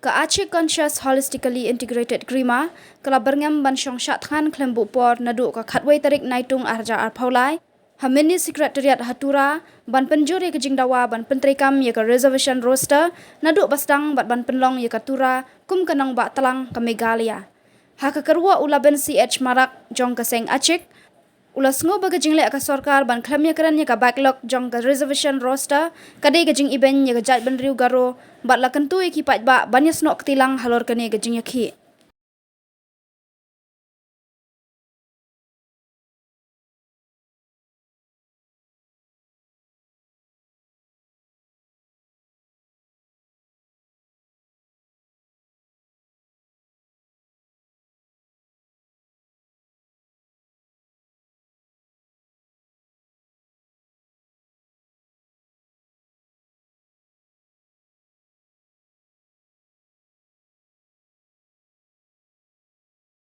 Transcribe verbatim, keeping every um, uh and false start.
Ka Achik Conscious Holistically Integrated Grima ka la byrngem ban shong shah thngan khlem buh por naduh ka khatwei tarik Naitung arhajar arphew lai ha Mini Secretariat ha Tura ban pynjur ïa ka jingdawa ban pyntreikam ïa ka Reservation Roster naduh ba sdang bad ban pynlong ïa ka Tura kum ka nongbah tlang ka Meghalaya. Ha ka kyrwoh u Laben C H Marak jong ka Seng Achik, u la sngew ba ka jingleh ka sorkar ban khlem ïakren ïa ka backlog jong ka Reservation Roster ka dei ka jingibeiñ ïa ka jaitbynriew Garo bad la kyntu ïa ki paidbah ban ïasnoh kti lang halor kane ka jingïakhih.